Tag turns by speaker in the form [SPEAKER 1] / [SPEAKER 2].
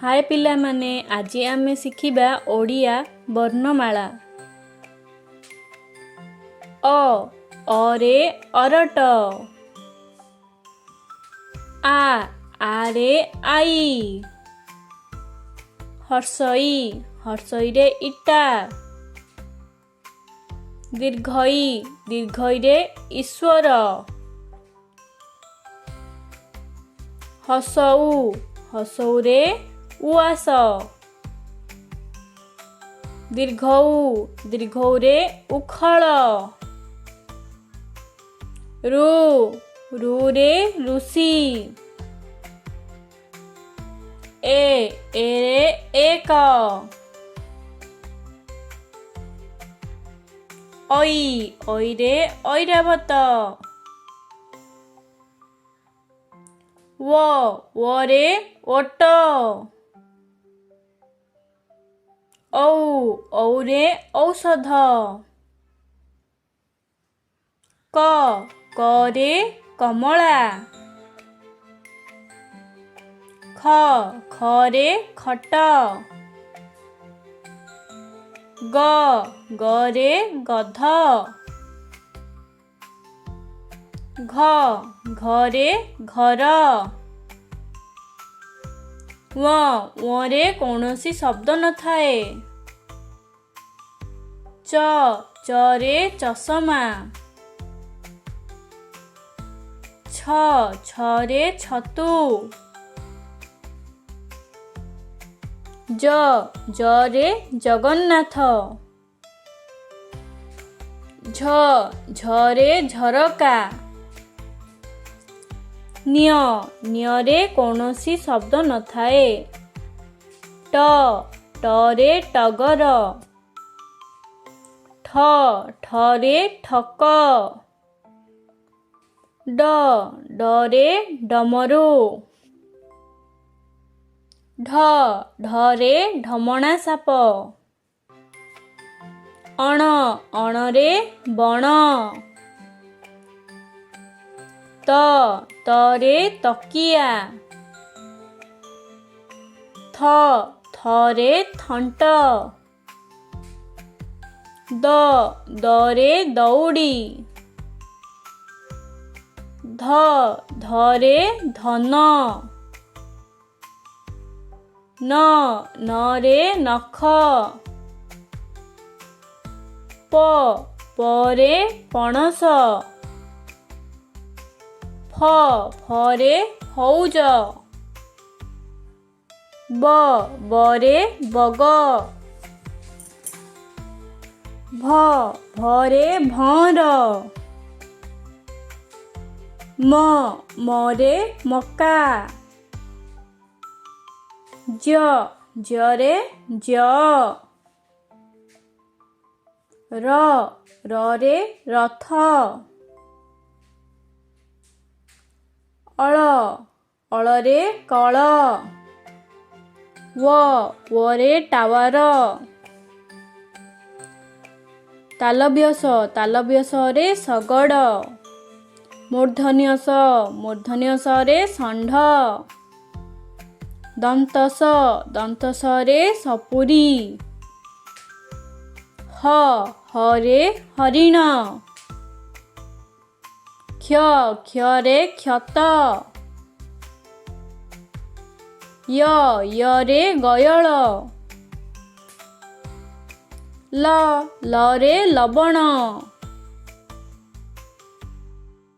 [SPEAKER 1] ହାଏ ପିଲାମାନେ, ଆଜି ଆମେ ଶିଖିବା ଓଡ଼ିଆ ବର୍ଣ୍ଣମାଳା। ଅ, ଅରେ ଅରଟ। ଆ, ଆରେ ଆଈ। ହର୍ଷଇ, ହର୍ଷଇରେ ଇଟା। ଦୀର୍ଘଇ, ଦୀର୍ଘଇରେ ଈଶ୍ୱର। ହସଉ, ହସଉରେ ଉଆସ। ଦୀର୍ଘଉ, ଦୀର୍ଘଉରେ ଉଖଳ। ରୁ, ରୁରେ ଋଷି। ଏ, ଏରେ ଏକ। ଐ, ଐରେ ଐରାବତ। ୱ, ୱରେ ଓଟ। ଔ, ଔରେ ଔଷଧ। କ, କରେ କମଳା। ଖ, ଖରେ ଖଟ। ଗ, ଗରେ ଗଧ। ଘ, ଘରେ ଘର। ୱ, ୱରେ କୌଣସି ଶବ୍ଦ ନଥାଏ। ଚ, ଚରେ ଚଷମା। ଛ, ଛରେ ଛତୁ। ଜ, ଜରେ ଜଗନ୍ନାଥ। ଝ, ଝରେ ଝରକା। ନ୍ୟ, ନ୍ୟରେ କୌଣସି ଶବ୍ଦ ନଥାଏ। ଟ, ଟରେ ଟଗର। ଠ, ଠରେ ଠକ। ଡ, ଡରେ ଡମରୁ। ଢ, ଢରେ ଢମଣା ସାପ। ଅଣ, ଅଣରେ ବଣ। ତ, ତରେ ତକିଆ। ଥ, ଥରେ ଥଣ୍ଟ। ଦ, ଦରେ ଦଉଡ଼ି। ଧ, ଧରେ ଧନ। ନ, ନରେ ନଖ। ପ, ପରେ ପଣସ। ଫ, ଫରେ ଫଉଜ। ବ, ବରେ ବଗ। ଭ, ଭରେ ଭଅଁର। ମ, ମରେ ମକା। ଜ, ଜରେ ଜ। ର, ରରେ ରଥ। ଅଳ, ଅଳରେ କଳ। ୱ, ୱରେ ଟାୱାର। ତାଲବ୍ୟ ସ, ତାଲବ୍ୟ ସରେ ଶଗଡ଼। ମୂର୍ଦ୍ଧନ୍ୟ ସ, ମୂର୍ଦ୍ଧନ୍ୟ ସରେ ଷଣ୍ଢ। ଦନ୍ତ ସ, ଦନ୍ତ ସରେ ସପୁରୀ। ହ, ହରେ ହରିଣ। କ୍ଷ, କ୍ଷରେ କ୍ଷତ। ୟ, ୟରେ ଗୟଳ। ଲ, ଲରେ ଲବଣ।